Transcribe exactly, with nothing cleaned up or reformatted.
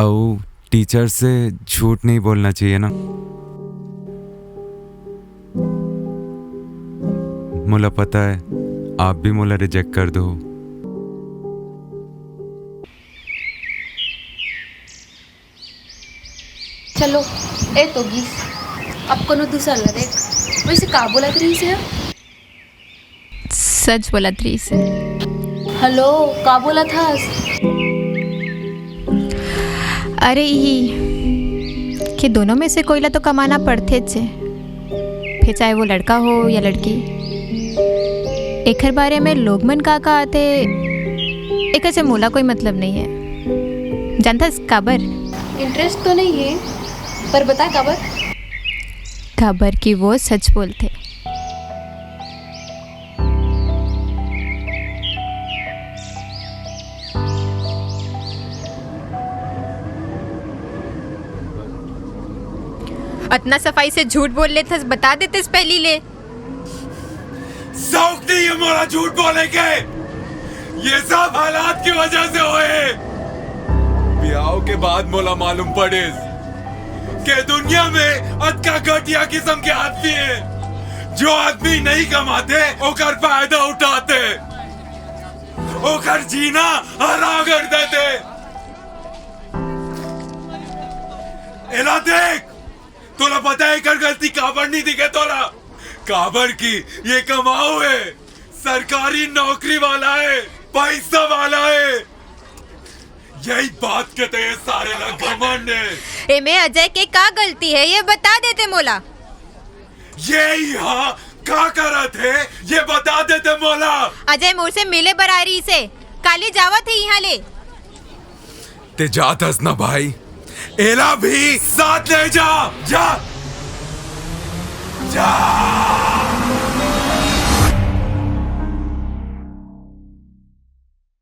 अउ टीचर से झूठ नहीं बोलना चाहिए ना। मोला पता है, आप भी मोला रिजेक्ट कर दो। चलो, ए तो गीस, अब कोनो दूसर ला देख। वैसे का बोलत रहिस हे? सच बोलत रहिस हे। हेलो, का बोलत हस? अरे इही कि दोनों में से कोई ला तो कमाना पड़थेच हे, फिर चाहे वो लड़का हो या लड़की। एखर बारे में लोग मन का का आते, एकर से मोला कोई मतलब नहीं है। जानथस काबर? इंटरेस्ट तो नहीं है, पर बता काबर? काबर कि वो सच बोलथे। अतना सफाई से झूठ बोल लेथस, बता देतेस पहली ले। शौक नहीं है मोला झूठ बोले के। ये सब हालात की वजह से होए। ब्याह के बाद मोला मालूम पड़िस के दुनिया में अतका घटिया किस्म के आदमी है, जो आदमी नहीं कमाते, ओकर फायदा उठाते, ओकर जीना हराम कर देते। एला देख, तोला पता है एकर गलती काबर नहीं दिखे तोला? काबर कि ये कमाऊ है, सरकारी नौकरी वाला है, पैसा वाला है। यही बात के तो ये सारे ला घमंड है। एमे अजय के का गलती है, ये बता देते मोला। ये यहाँ का करत है, ये बता देते मोला। अजय मोर से मिले बर आय रहिस हे, काली जावत हे यहाँ ले। ते जात हस ना भाई, एला भी साथ ले जा, जा।